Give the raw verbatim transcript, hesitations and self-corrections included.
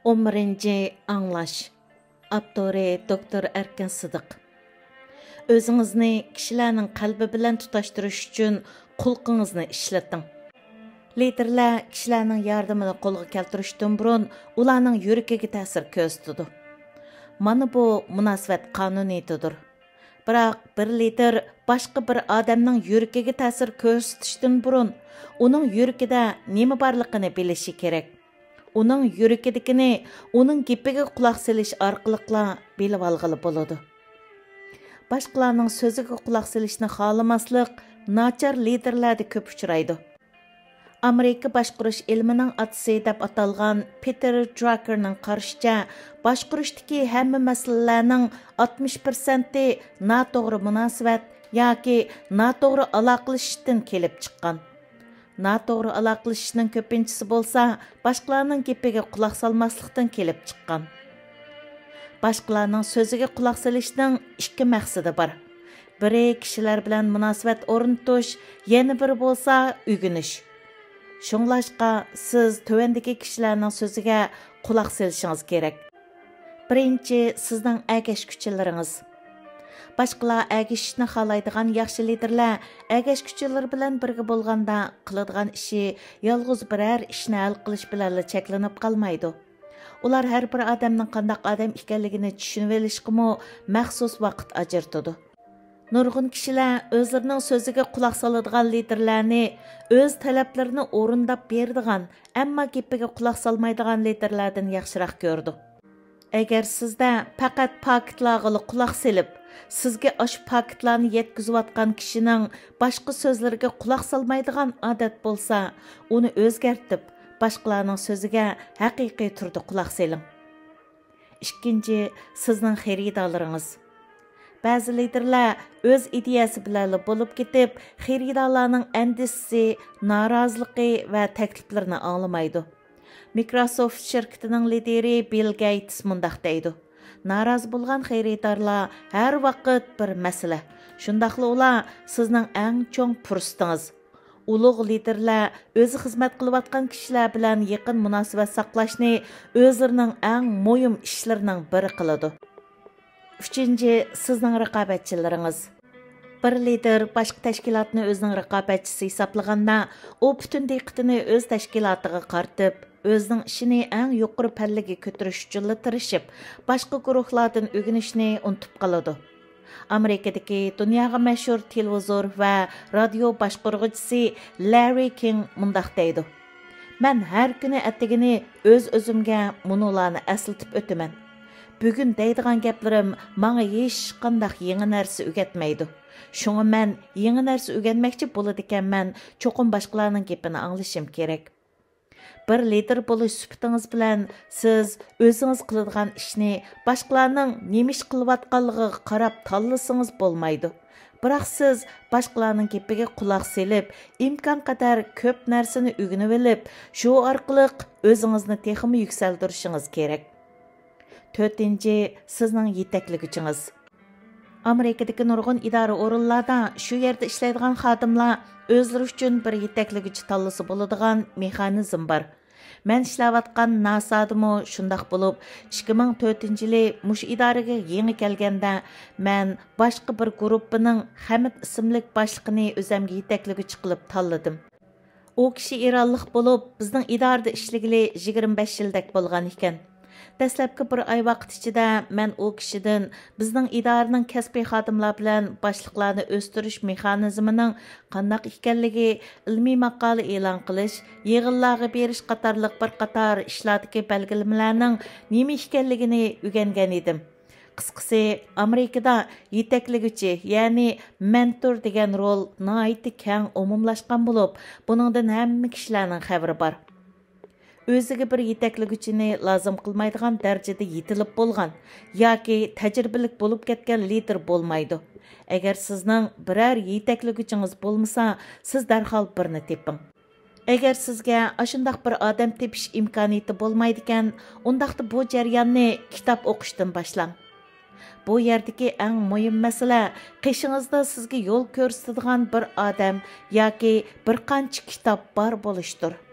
ئون بىرىنچى ئاڭلاش. ئاپتورى دوكتور ئەركىن سىدىق. ئۆزىڭىزنى كىشىلەرنىڭ قەلبى بىلەن تۇتاشتۇرۇش ئۈچۈن قۇلىقىڭىزنى ئىشلىتىڭ. لىدېرلەر كىشىلەرنىڭ ياردىمىنى قولغا كەلتۈرۈشتىن بۇرۇن ئۇلارنىڭ يۈرىكىگە تەسىر كۆرسىتىدۇ. مانا بۇ مۇناسىۋەت قانۇنىيىتىدۇر. بىراق بىر لىدېر باشقا بىر ئادەمنىڭ يۈرىكىگە تەسىر كۆرسىتىشتىن بۇرۇن ئۇنىڭ يۈرىكىدە نېمە بارلىقىنى بىلىشى كېرەك. ئۇنىڭ يۈرىكىدىكىنى ئۇنىڭ گېپىگە قۇلاق سېلىش ئارقىلىقلا بىلىۋالغىلى بولىدۇ. باشقىلارنىڭ سۆزىگە قۇلاق سېلىشنى خالىماسلىق ناچار لىدېرلەردە كۆپ ئۇچرايدۇ. ئامېرىكا باشقۇرۇش ئىلمىنىڭ ئاتىسى دەپ ئاتالغان پېتېر دراكېرنىڭ قارىشىچە، باشقۇرۇشتىكى ھەممە مەسىلىلەرنىڭ ئاتمىش پىرسەنتى ناتوغرا مۇناسىۋەت ياكى ناتوغرا ئالاقىلىشىشتىن كېلىپ چىققان. ناتوغرا ئالاقىلىشىشنىڭ كۆپىنچىسى بولسا باشقىلارنىڭ گېپىگە قۇلاق سالماسلىقتىن كېلىپ چىققان. باشقىلارنىڭ سۆزىگە قۇلاق سېلىشنىڭ ئىككى مەقسىتى بار. بىرى كىشىلەر بىلەن مۇناسىۋەت ئورنىتىش، يەنە بىرى بولسا ئۆگىنىش. شۇڭلاشقا سىز تۆۋەندىكى كىشىلەرنىڭ سۆزىگە قۇلاق سېلىشىڭىز كېرەك. بىرىنچى، سىزنىڭ ئەگەشكۈچىلىرىڭىز. باشقىلار ئەگىشىشنى خالايدىغان ياخشى لىدېرلەر ئەگەشكۈچىلىرى بىلەن بىرگە بولغاندا قىلىدىغان ئىشى يالغۇز بىرەر ئىشنى ھەل قىلىش بىلەنلا چەكلىنىپ قالمايدۇ. ئۇلار ھەر بىر ئادەمنىڭ قانداق ئادەم ئىكەنلىكىنى چۈشىنىۋېلىشقىمۇ مەخسۇس ۋاقىت ئاجرىتىدۇ. نۇرغۇن كىشىلەر ئۆزلىرىنىڭ سۆزىگە قۇلاق سالىدىغان لىدېرلەرنى ئۆز تەلەپلىرىنى ئورۇنداپ بېرىدىغان، ئەمما گېپىگە قۇلاق سالمايدىغان لىدېرلەردىن ياخشىراق كۆرىدۇ. ئەگەر سىزدە پەقەت پاكىتلارغىلا قۇلاق سېلىپ، سىزگە ئاشۇ پاكىتلارنى يەتكۈزۈۋاتقان كىشىنىڭ باشقا سۆزلىرىگە قۇلاق سالمايدىغان ئادەت بولسا، ئۇنى ئۆزگەرتىپ، باشقىلارنىڭ سۆزىگە ھەقىقىي تۈردە قۇلاق سېلىڭ. ئىككىنچى، سىزنىڭ خېرىدارلىرىڭىز. بەزى لىدېرلەر ئۆز ئىدىيەسى بىلەنلا بولۇپ كېتىپ، خېرىدارلارنىڭ ئەندىشىسى، نارازىلىقى ۋە تەكلىپلىرىنى ئاڭلىمايدۇ. مىكروسوفت شىركىتىنىڭ لىدىرى بىل گېيتس مۇنداق دەيدۇ: «نارازى بولغان خېرىدارلار ھەر ۋاقىت بىر مەسىلە. شۇنداقلا ئۇلار سىزنىڭ ئەڭ چوڭ پۇرسىتىڭىز.» ئۇلۇغ لىدېرلەر ئۆزى خىزمەت قىلىۋاتقان كىشىلەر بىلەن يېقىن مۇناسىۋەت ساقلاشنى ئۆزلىرىنىڭ ئەڭ مۇھىم ئىشلىرىنىڭ بىرى قىلىدۇ. ئۈچىنچى، سىزنىڭ رىقابەتچىلىرىڭىز. بىر لىدېر باشقا تەشكىلاتنى ئۆزىنىڭ رىقابەتچىسى ھېسابلىغاندا، ئۇ پۈتۈن دىققىتىنى ئۆز تەشكىلاتىغا قارىتىپ، ئۆزىنىڭ ئىشىنى ئەڭ يۇقىرى پەللىگە كۆتۈرۈش ئۈچۈنلا تىرىشىپ، باشقا گۇرۇھلاردىن ئۆگىنىشنى ئۇنتۇپ قالىدۇ. ئامېرىكىدىكى دۇنياغا مەشھۇر تېلېۋىزور ۋە رادىيو باشقۇرغۇچىسى لاررى كىڭ مۇنداق دەيدۇ: «مەن ھەر كۈنى ئەتىگىنى ئۆز-ئۆزۈمگە مۇنۇلارنى ئەسلىتىپ ئۆتىمەن: بۈگۈن دەيدىغان گەپلىرىم ماڭا ھېچقانداق يېڭى نەرسە ئۆگەتمەيدۇ. شۇڭا مەن يېڭى نەرسە ئۆگەنمەكچى بولىدىكەنمەن، چوقۇم باشقىلارنىڭ گېپىنى ئاڭلىشىم كېرەك.» بىر لىدېر بولۇش سۈپىتىڭىز بىلەن سىز ئۆزىڭىز قىلىدىغان ئىشنى باشقىلارنىڭ نېمە ئىش قىلىۋاتقانلىقىغا قاراپ تاللىسىڭىز بولمايدۇ. بىراق سىز باشقىلارنىڭ گېپىگە قۇلاق سېلىپ، ئىمكانقەدەر كۆپ نەرسىنى ئۆگىنىۋېلىپ، شۇ ئارقىلىق ئۆزىڭىزنى تېخىمۇ يۈكسەلدۈرۈشىڭىز كېرەك. تۆتىنچى، سىزنىڭ يېتەكلىگۈچىڭىز. ئامېرىكىدىكى نۇرغۇن ئىدارە ئورۇنلاردا شۇ يەردە ئىشلەيدىغان خادىملار ئۆزلىرى ئۈچۈن بىر يېتەكلىگۈچى تاللىسا بولىدىغان مېخانىزم بار. مەن ئىشلەۋاتقان ناسادىمۇ شۇنداق بولۇپ، ئىككى مىڭ تۆتىنچى يىلى مۇشۇ ئىدارىگە يېڭى كەلگەندە، مەن باشقا بىر گۇرۇپپىنىڭ خەمىت ئىسىملىك باشلىقىنى ئۆزەمگە يېتەكلىگۈچى قىلىپ تاللىدىم. ئۇ كىشى ئىرانلىق بولۇپ، بىزنىڭ ئىدارىدە ئىشلىگىلى يىگىرمە بەش يىلدەك بولغان ئىكەن. دەسلەپكى بىر ئاي ۋاقىت ئىچىدە مەن ئۇ كىشىدىن بىزنىڭ ئىدارىنىڭ كەسپىي خادىملار بىلەن باشلىقلارنى ئۆستۈرۈش مېخانىزمىنىڭ قانداق ئىكەنلىكى، ئىلمىي ماقالە ئېلان قىلىش، يىغىنلارغا بېرىش قاتارلىق بىر قاتار ئىشلاردىكى بەلگىلىمىلەرنىڭ نېمە ئىكەنلىكىنى ئۆگەنگەن ئىدىم. قىسقىسى، ئامېرىكىدا يېتەكلىگۈچى، يەنى مېنتور دېگەن رول ناھايىتى كەڭ ئومۇملاشقان بولۇپ، بۇنىڭدىن ھەممە كىشىلەرنىڭ خەۋىرى بار. ئۆزىگە بىر يېتەكلىگۈچىنى لازىم قىلمايدىغان دەرىجىدە يېتىلىپ بولغان ياكى تەجرىبىلىك بولۇپ كەتكەن لىدېر بولمايدۇ. ئەگەر سىزنىڭ بىرەر يېتەكلىگۈچىڭىز بولمىسا، سىز دەرھال بىرنى تېپىڭ. ئەگەر سىزگە ئاشۇنداق بىر ئادەم تېپىش ئىمكانىيىتى بولمايدىكەن، ئۇنداقتا بۇ جەرياننى كىتاب ئوقۇشتىن باشلاڭ. بۇ يەردىكى ئەڭ مۇھىم مەسىلە قېشىڭىزدا سىزگە يول كۆرسىتىدىغان بىر ئادەم ياكى بىر قانچە كىتاب بار بولۇشتۇر.